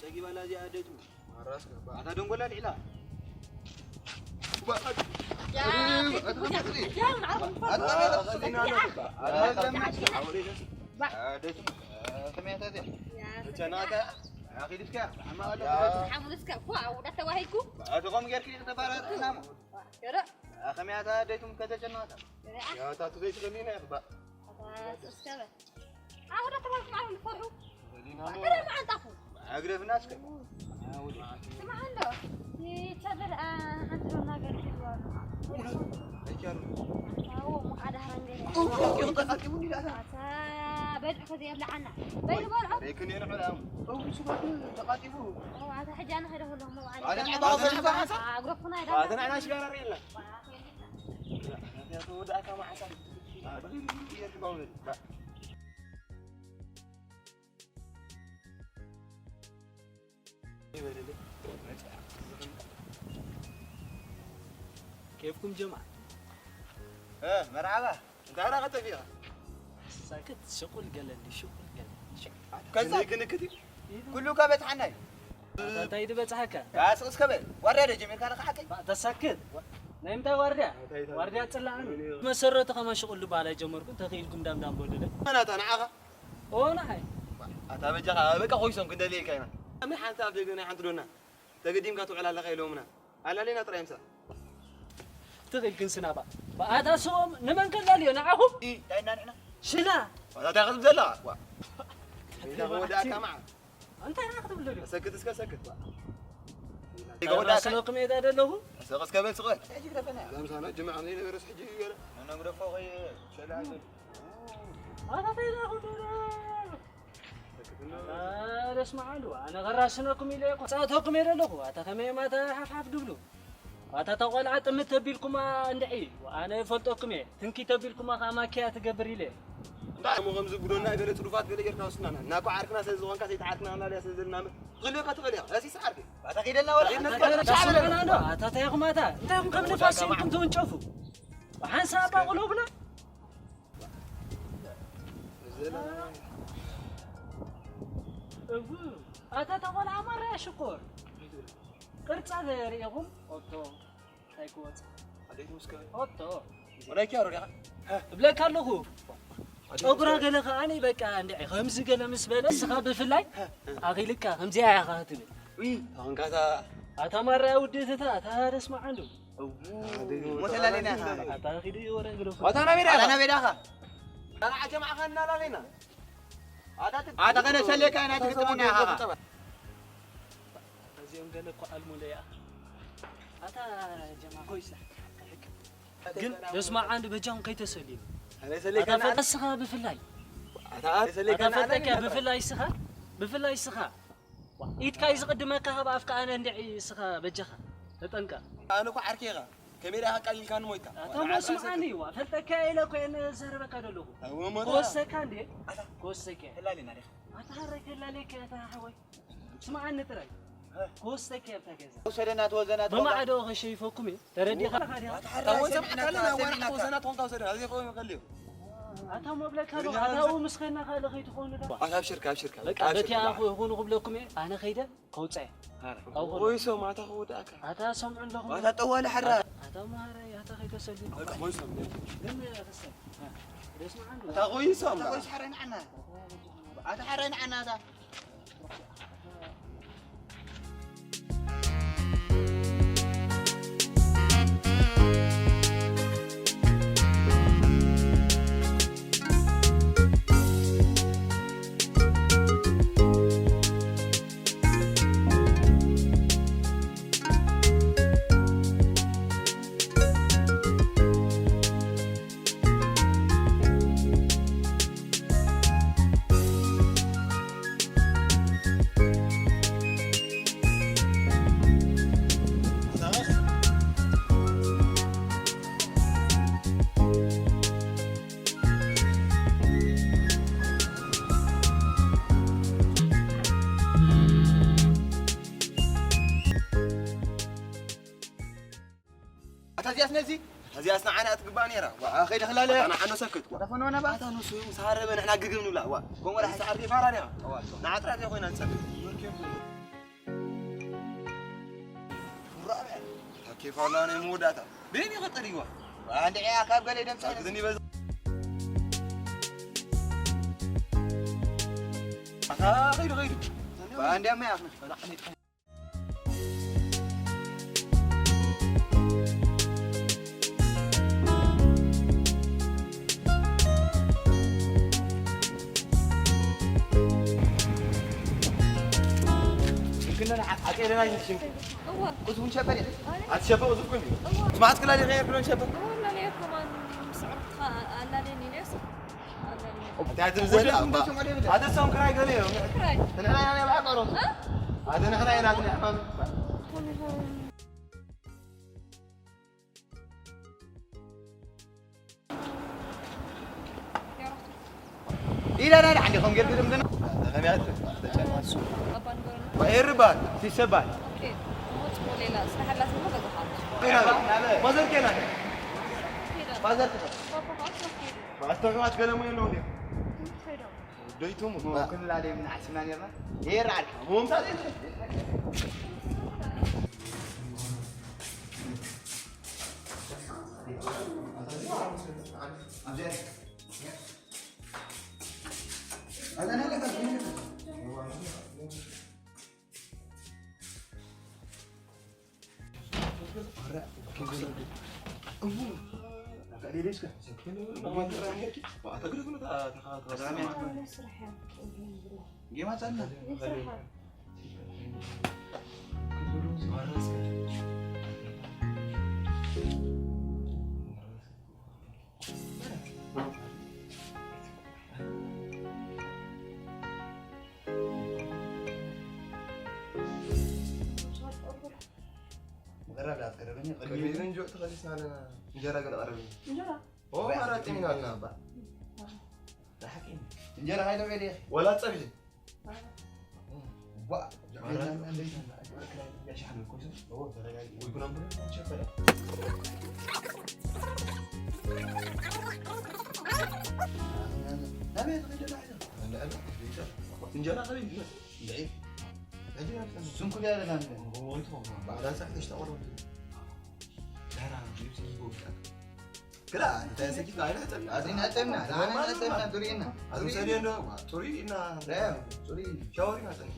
ጸጊባ ላዚኣ ኣደቱ። ኣታ ደንጎላ ልዒላ። ኣተኾም ጌርኪ ተባራትና። ከመያታ ደይቱም ከተጨናታ። ያታቱ ዘይትለኒና ይኽባ። ኣታ ስስከበ። ኣወዳ ተባልኩ ማለት ፈርሑ። ተረማ ኣንጣፉ። ኣግረፍና እስከ። ስማዕ እንዶ። ይቻበል ኣንትሮና ገርኪ ይዋሉ። ኣዎ ሙቃዳ ሃራንገ። ኣታ በድዑ ከዚ የብልዓና። በይ በልዑ። ይክን የንዕላም። እው ስባት ተቃጢቡ። ኣታ ሕጂ ኣነ ከደ ሁሉ። ኣግረፍና ይዳ። ኣታ ናና ሽጋራ የለ። ኬፍኩም ጀማ። መርሓባ። እንታይ ራኸ ተቢኻ? ሳክት ሽቁል ገለኒ ሽቁል ገለኒ። ከዛ ክንክቲ ኩሉ ከበጽሓና እዩ። እንታይ ዝበጽሓካ? ኣስቕ እስከ በል። ዋርድያ ዶ ጀሚርካ ኣለኻ ሓቀይ? ተሳክት። ናይ ምንታይ ዋርድያ? ዋርድያ ጽላእን። መሰረቱ ከማን ሽቁል ዝበሃል ኣይጀመርኩን፣ ተኽኢልኩም ዳምዳም በሉለይ። መናታ ንዓኻ? ኦ ንዓይ። ኣታ በጃኻ በቃ ኮይሶም ክንደልየካ ኢና። ምን ሓንቲ ኣብ ደገ ናይ ሓንቲ ዶና ተገዲምካ ትውዕል ኣለኻ ኢሎምና። ኣላሌና ጥራይ ምሳ። ትኽእል ግን ስናባ። ኣታ ስኦም ንመን ከላልዮ ንዓኹም? ዳይና ንሕና። ሽላ። ኣታ እንታይ ክትብል ዘለኻ? ዋ። ኢላ ወዳእካ መዓ። እንታይ ና ክትብል ደልዮ? ሰክት እስከ ሰክት። ወዳእካ። ስለኩም እየ ደለኹ። ሰቕ እስከ በል ስቕ በል። ሕጂ ግደፈና። ዛምሳና ጅምዓ ዘይነበረስ ሕጂ እዩ ገለ። ነነግረፎ ኸይ ሸላ። ኣታ ተይላ ኹ ደስ መዓሉ ኣነ ኸራስነኩም ኢለ እኮ ጻእተኩም እየ ደለኹ። ኣታ ከመይ ማታ ሓፍሓፍ ድብሉ ኣታ ተቆልዓ ጥምት ተቢልኩማ እንድዒ ኣነ እፈልጠኩም እየ። ትንኪ ተቢልኩማ ከኣ ማኪያ ትገብር ኢለ። እንታይ እሞ ከምዚ ጉዶና ገለ ጽሩፋት ገለ ጌርካ ወስናና። እናኳ ዓርክና ስለ ዝኾንካ ሰይትዓርክና ናልያ ስለ ዘለና ክልዮካ ትኽእል ኢኻ። እሲ ሰዓርክ ኣታ ኺደልና ወላ ኣታ እንታይ ኢኹም ኣታ እንታይ ኢኹም ከም ንፋስ ኢልኩም ትውንጨፉ። ብሓንሳብ ኣባቕሎ ብላ እው ኣታ ተቆልዓ ማርያ ሽኮር ቅርጻ ዘሪኢኹም ኦቶ እንታይ ክወጽእ ኦቶ ወላይኪ ኣሮዲኻ እብለካ ኣለኹ። ጨጉራ ገለ ከዓኒ በቃ እንድዒ ከምዚ ገለ ምስ በለ እስኻ ብፍላይ ኣኺልካ ከምዚኣ ኢኻ ክትብል። ኣሁን ካታ ኣታ ማርያ ውድእትታ ኣታ ደስ መዓንዱ ሞተላለና ኣታ ኺዱ ይወረ ግደፎ ኣታ ናቤዳ ኣታ ናቤዳኻ ኣና ዓጀማዕኻ እናላለና ኣታ ከነሰሌካ ኢና ትግጥመና ኢኻ። እዚኦም ገለ እኮ ኣልሙለ እያ። ኣታ ጀማ ኮይሳ ግን ደስማ ዓንድ በጃኹም ከይተሰልዩ። ኣታ ፈለስኻ ብፍላይ ኣታ ፈለስካ ብፍላይ ስኻ ብፍላይ ስኻ ኢድካ እዩ ዝቕድመካ ካብ ኣፍካ ኣነ እንድዒ ስኻ በጃኻ ተጠንቀቕ። ኣነ እኮ ዓርከይ ኢኻ ከመይ ደኣ ኣቃሊልካኒ ሞይትካ። ኣታ ሞ ስምዓኒ ዋ ፈልጠካ ኢለ እኮ እየ ዘረበካ ዘለኹ። ክወሰካ እንዴ ክወሰካ ኣታ ሃረይ ከላለካ ኣታ ሓወይ ስምዓኒ ጥራይ ክወሰካ ኣብታ ገዛ ውሰደና ትወዘና ብማዕዶ ከሸይፈኩም እየ ተረዲኻ ኣታ ሞ ብለካ ኣለኹ ኣታ ኡ ምስ ኸድና ካልእ ከይትኾኑ ዳ ኣታ ኣብሽርካ ኣብሽርካ በቃ በቲኣ ኹኑ ክብለኩም እየ ኣነ ኸይደ ከውፀ ወይሶም ኣታ ክወድኣካ ኣታ ሰምዑ ኣለኹም ኣታ ጠዋለ ሕራ ኣታ መሃረይ ኣታ ከይተሰልዩ ግን ክሰብ ደስምዓን ኣታ ኮይሶም ኣታ ኮይስ ሕረ ንዓና ኣታ ሕረ ንዓና ኣታ ተዚኣስ ነዚ ተዚኣስ ንዓና ትግባእ ነይራ። ዋ፣ ከይደ ክላለ። ኣታ ንዓኖ ሰክት። ዋ። ተፈኖ ነባ። ኣታ ንሱ ምስ ሃረበ ንሕና ግግም ንብላ። ዋ። ከምኡ ራሒ ሰዓር ከይፋራ ዲያ። ንዓጥራት ኮይና ንጸብእ። ራብዕ። ኣኬፋላ ናይ መወዳእታ። በይን ይኸጠል ይዋ። ኣንድ ዕያ ካብ ገለ ደምሳ። ኣግዝኒ በዛ። ኣታ ኸይዱ ኸይዱ። በኣንድ ያማ ያኽና። ስልክና ዓጤ ደና ይሽም። እዋ። ቁዝቡን ሸበል። ኣነ? ኣትሸበ ቁዝብ ኩን። እዋ። ስማት ክላ ዲኸ ክሎን ሸበ? እዋ፣ ላለ የኮማን ምስ ዕርፍትኻ ኣላሌን ኢለስ። ኣላሌን። እንታይ ትብል ዘላ? ወደ ኣባ። ወደ ወደ። ኣተ ሰው ክራይ ገለ። ክራይ። ንሕና ኢና ናይ ባዕቆሮ። እ? ኣተ ንሕና ኢና ናይ ሕማም። ኩንኹም። ኢላ ናይ ዓንዲ ከም ገርግር ምድና። ከመይ ኣትብል? ተጨማሱ። ኣባ ንገረና። ባኤር ባል፣ ሲሰባል። ኦኬ። ሞት ሞሌላ፣ ስለ ሓላት ነው በዛ ሓላት። ማዘር ኬና። ኬዳ። ማዘር ኬና። ፓፓ ኳስ ነው ኬዳ። ማስተውዓት ገለሙ የለው እንዴ? ኬዳ። ደይቱም። ሞ ክላ ደይ ምን ዓስና ነርና። ይራል። ሞምታ ደይ። መቐረብ ዳት ቀረበኒ፣ ቅድሚ ቅድሚ እንጆ ተኸሊስና ኣለና። እንጀራ ገለ ቀረበኒ። እንጀራ? ኦ፣ ማራ ጢምና ኣለና፣ ኣባ። ብሓቂ። እንጀራ ሃይለ በለ። ወላ ጸብሒ። ዋ፣ ማራ ጀበና እንዴት? ያሻህል እኮ ሰው። ኦ፣ ተረጋጊ። ወይ ብራም ብራም ቸፈረ። ናበይ ትኸይድ ኣለኻ? እንጀራ ከበይ ይመስል? እንድዒ። ሕጂ ናብቲ ስንኩል ያለ ናንተ። ሞይቱ። ባዕዳ ሳዕ ተሽታ ቆርበ። ዳራ፣ ጅብሲ ይጎብጣ። ግዳ፣ እንታይ ሰኪት? ኣይነ ሕጠና። ኣዝና ሕጠና፣ ኣዝና ሕጠና፣ ዱሪና። ኣዝም ሰልዮ እንዶ፣ ጡሪ ኢና። ዳያ፣ ጡሪ። ሻወሪ ናጠና።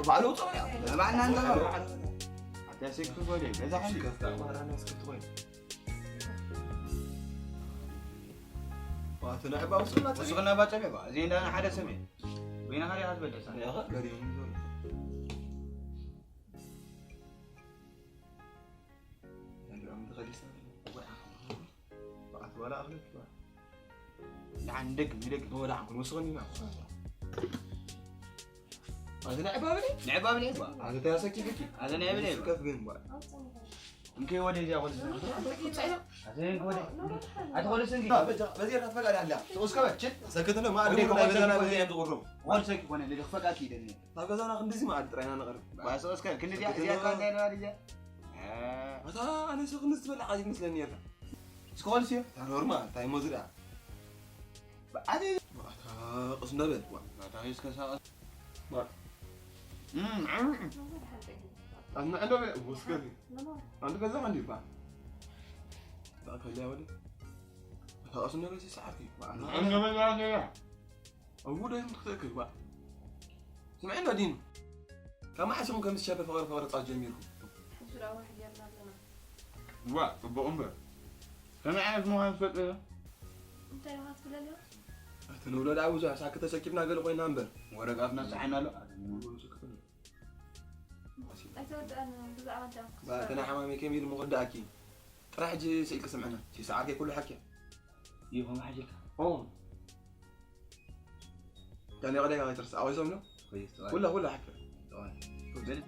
ባዕሉ ውፅእ በል። ባዕልና እንተ በል። ኣታ ስክፍት በል። ገዛ ሓንቲ ከፍታ ባህራና ስክፍት በል። ዋቱ ንዕባ ውፅእና ውስኽና ባጨበ ባ። እዚ እንዳ ሓደ ሰብ እዩ። በይና ኻሪ ኣትበል ደሳ። ያኸ ገሪም። ንዕባ ተኸሊስና። ባዕት ዋላ ኣኽለት ባ። ደሓን ንደግም፣ ንደግም። ወላ ዓንኩን ውስኽን ኢና። ኣዚ ንዕባ ብለ? ንዕባ ብለ ባ። ኣዚ ተያሰኪ ብኪ። ኣዚ ንዕባ ብለ ባ። ከፍ ግን ባ። እንከይ ወደ እዚኣ ኾልስ። ኣዚ እንከይ ወደ። ኣቲ ኾልስ እንከይ። በዚ ራፍ ፈቃድ ኣለ። ተወስከበ። ችል። ሰከተለ ማዕድ ወደ ገዛና ከወሰኪ በዚ ወደ። እያ ትቆርም። ወልሰኪ ኮነ፣ ልደኽ ፈቃድ ይደኒ። ኣብ ገዛና ክንድዚ ማዕድ ጥራይና ነቕርብ። ባሰ እስከ ክንድዚ እዚኣ እዚኣ እኮ እንታይ ነው ልጅ? ኣታ ኣነ ሰው ክንድዚ ትበልዕ ዓዚ ይመስለኒ ነርካ። እስከ ኾልስ እያ። ታኖርማ፣ እንታይ ሞዝዳ? ኣቲ ኣታ ቅስ ነበል። ዋ፣ ኣታ እስከ ሳቐ። ዋ። እም፣ እም። ኣና እንደበል ወስከሪ። ኣንተ ገዛ እንዲባ። ታከለ ወደ። ኣታ ቅስ ነበል ሲሳዓቲ። ዋ፣ ኣና እንደበል። እው ዳይም ክትእክል ባ። ስምዐና ዲኑ። ካብ መዓስ ኢኹም ከም ዝሸፈ ፍቕሪ ፍቕሪ ጻት ጀሚርኩም? ሕጂ ደኣ ወርሒ ጌርና ኣለና። ዋ፣ ጽቡቕ እምበር። ከመይ ዓይነት ምዃኑ ትፈልጥ ዶ? እንታይ ኢኻ ክትብለኒ? እቲ ንብሎ ደኣ ብዙሕ ሳክ ተሰኪፍና ገለ ኮይና እምበር። ወረቃትና ጸሓና ኣሎ። ኣይተወድኣን ብዛዕባ እንታይ ባ፣ እቲ ናይ ሓማመይ ከመይ ኢሉ ምኽዳእኪ? ጥራሕ ሕጂ ስኢልኪ ስምዕና። ሲሳ ዓርከይ ኩሉ ሓኪያ። እዩ፣ ከምኡ ሓጅልካ። ኦ። ዳኒ ቀደይ ጋር ይትርስ። አወይ ዞም ነው? ወይስ ጠዋይ? ኩላ፣ ኩላ ሓኪያ። ጠዋይ። በል።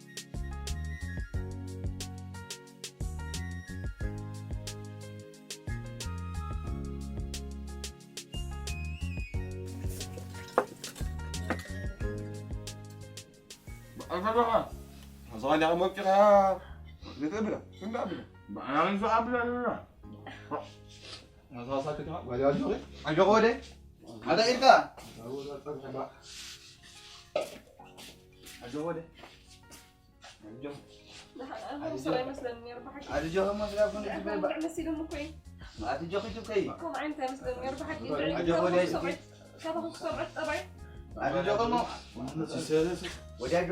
ኣፈለኻ። ኣዛሊ መብጭኻ። ገተብላ። እንዳ ብላ። ባዕላን ሰዓብላ። ኣዛሳክታ። ወዲያ ጆሪ። ኣጆ ወደ። ኣዳ ኢልካ። ኣጆ ወደ። ኣጆ። ደሓን፣ ኣጆ። ሰብኣይ መስለኒ ነይሩ ብሓቂ። ኣጆ ኸሞ ስላብ ኩሉ ደሓን ዝበል። ብዕ መሲሎም እኮ እዩ። ኣቲ ጆኺ ጅብከይ። ከምኡ ዓይነት ኣይመስለኒ ነይሩ ብሓቂ። ኣጆ ወደ። ሰብኣይ ካባኹም ክሰምዖ ጠባይ። ኣቲ ጆኸሞ። ወዲያ ጆ።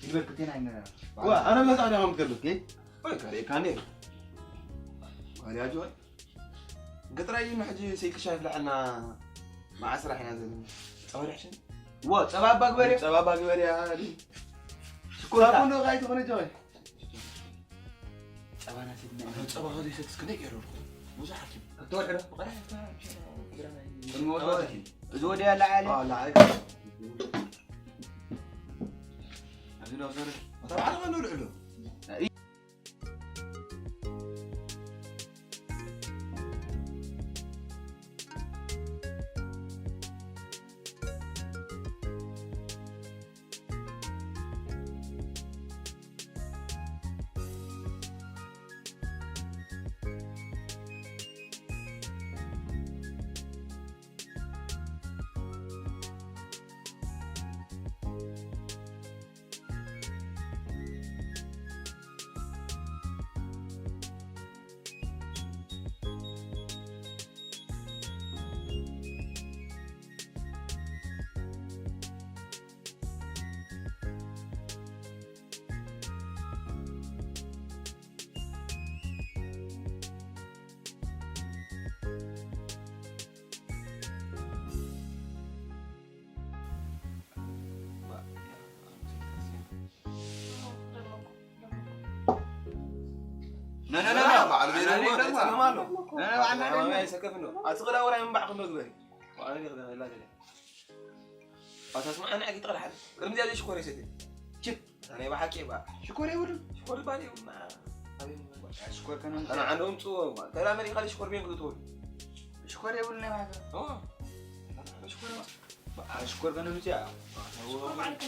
ይግበር ክቴና ይነራ። ዋ፣ ኣነ መጻ ዳም ከሉ። ኦኬ። ወይ ካሬ ካኔ። ወዲያ ጆ። ገጥራይ ነው ሕጂ ሰይክሻ ይብላዕና። መዓስ ስራሕ ኢና ዘለና። ጸባ ዳሕሽን? ዋ፣ ጸባ ኣባ ግበርዮ። ጸባ ኣባ ግበርያ። ሽኮር። ሳቡን ዶ ጋይ ትኾነ ጆ። ጸባና ስድና። ጸባ ከዚ ሰትስ ክንደይ ገይሩ? ብዙሕ ሓኪም። ክትወድዕ ዶ? ብቐዳም እታ ሸራ ግራና እዩ። ክንወድዕ። እዚ ወዲያ ለዓሊ። ኣዎ፣ ለዓሊ። ኣብዚ ዶ ዘረ? እታ በዓል ኸ ንውልዕሉ? ኖ፣ ኖ፣ ኖ፣ ኖ። በዓል ገይሩ ኣነ እኮ ደሞ። ጸገም ኣሎ። ኖ፣ ኖ፣ በዓል ገይሩ። ኣቲ ክዳ ወራይ ምባዕ ክንዶ ዝበል። በዓል ገይሩ ላ ገለ። ኣታ ስማዕ፣ ኣነ ኣጊ ተቕላሓል። ቅድሚ እዚኣ ዘይሽኮር ይሰትየ። ችፕ። ኣነ ብሓቂ እባ። ሽኮር የብሉን። ሽኮር ይባል እዩ። ማ-፣ ኣበይ ምባል? ሽኮር ከነ ኣነ ምጽእ። ዓንዶም ጽዎ እባ። እንተ ደኣ መሪኻ ሽኮር ቤን ክትወል። ሽኮር የብሉን ናይ ማሕበር። እዋ። ሽኮር እባ። ኣሽኮር ከነ ምጽእ።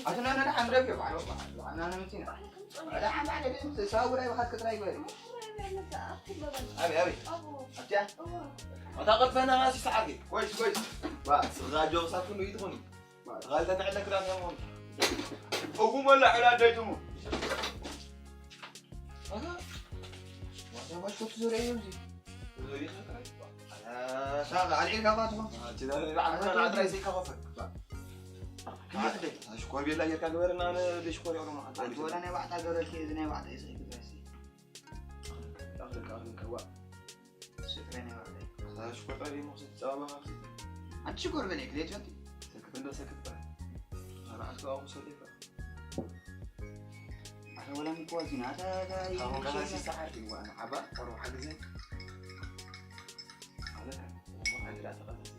ኣቶ ናና ደሓን ረፊ ባዕሉ፣ ባዕሉ፣ ናና ምጽእ። ደሓን ባዕሉ፣ ደሓን ሳውራይ ብሓት ክትራይ ይበል። ኣበይ፣ ኣበይ? ኣትያ? ኣታ ቅድመና ናሲ ሰዓት። ቆይ፣ ቆይ። ባ፣ ስጋ ጆክሳት ኩሉ ይትኹን። ባ፣ ተኻልተ ንዕለ ክዳን ሰሞን። እጉ መላ ዕላ ደይትሙ። ኣታ፣ ዋታ ባሽኮት ዙሪያ እዩ እዚ። ዙሪያ ይኸ ጥራይ። ኣታ፣ ሳጋ፣ ኣልዒልካ ባ ትኾን። ኣቲ፣ ዳ፣ ዳ፣ ዓድና፣ ዓድና፣ ዓድና ይዘይካ ኸፈል። ባ። ክንደይ፣ ክንደይ? ኣሽኮር ቤላ ጌርካ ግበርና፣ ኣነ ደሽኮር የብሎ ማለት ኣቲ፣ ወላ ናይ ባዕታ ገረልኪ፣ እዚ ናይ ባዕታ እዩ፣ ሰይፍ ግበርሲ። ኣኽልካ፣ ኣኽልካ፣ ዋ። ስጥረ ናይ ባዕታ እዩ። ኣታ፣ ኣሽኮር ጣቢ ሞክሲ ትጸባባ ኻፍሲ። ኣንቲ ሽኮር በለ፣ ክሌት ፈንቲ። ሰክት እንዶ ሰክት ባ። ኣና ኣሽኮር ኣኹ ሰሊፋ። ኣታ፣ ወላ ምኮ ኣዚና፣ ኣታ፣ ኣታ፣ ታሞ ካላ ይሸ- ሲሳ ዓርኪ፣ ዋ፣ ኣና ዓባ፣ ቆርባ ሓግዘ። ኣለካ፣ ዋ፣ ኣንድ ዳ ተቐለሲ።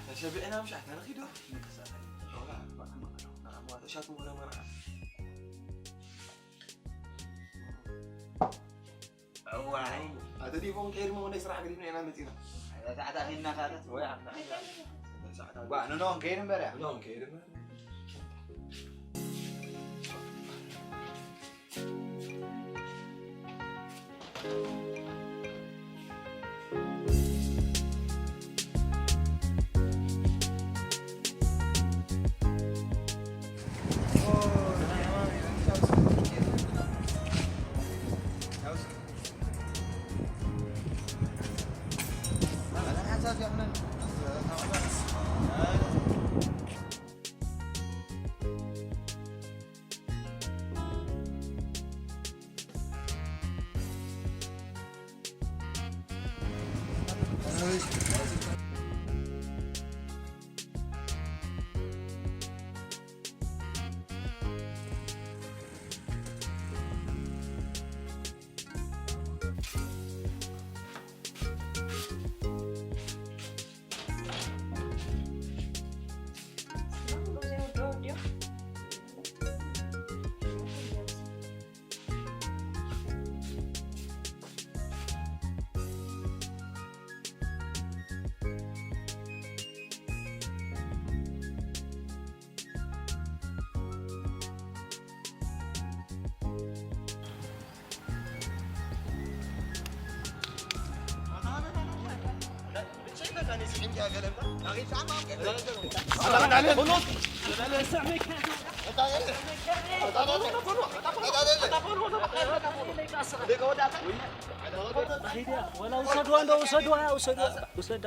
ተሸቢዕና ምሽ ኣታ ንኺዶ ንቀሳቀስ። ሻት ምኾነ መርዓ። እዋይ። ኣተ ዲቦ ክንከይድ እሞ ናይ ስራሕ ገዲፍና ኢና መጺና። ኣታ፣ ኣታ፣ ኣታ፣ ሂድና ካለት ወይ ኣታ፣ ኣታ፣ ኣታ፣ ጓ፣ ኖ፣ ኖ፣ ክንከይድ እምበር እያ። ኖ፣ ክንከይድ እምበር። ወላ ውሰድዋ፣ እንደው ውሰድዋ፣ ውሰድዋ፣ ውሰዳ።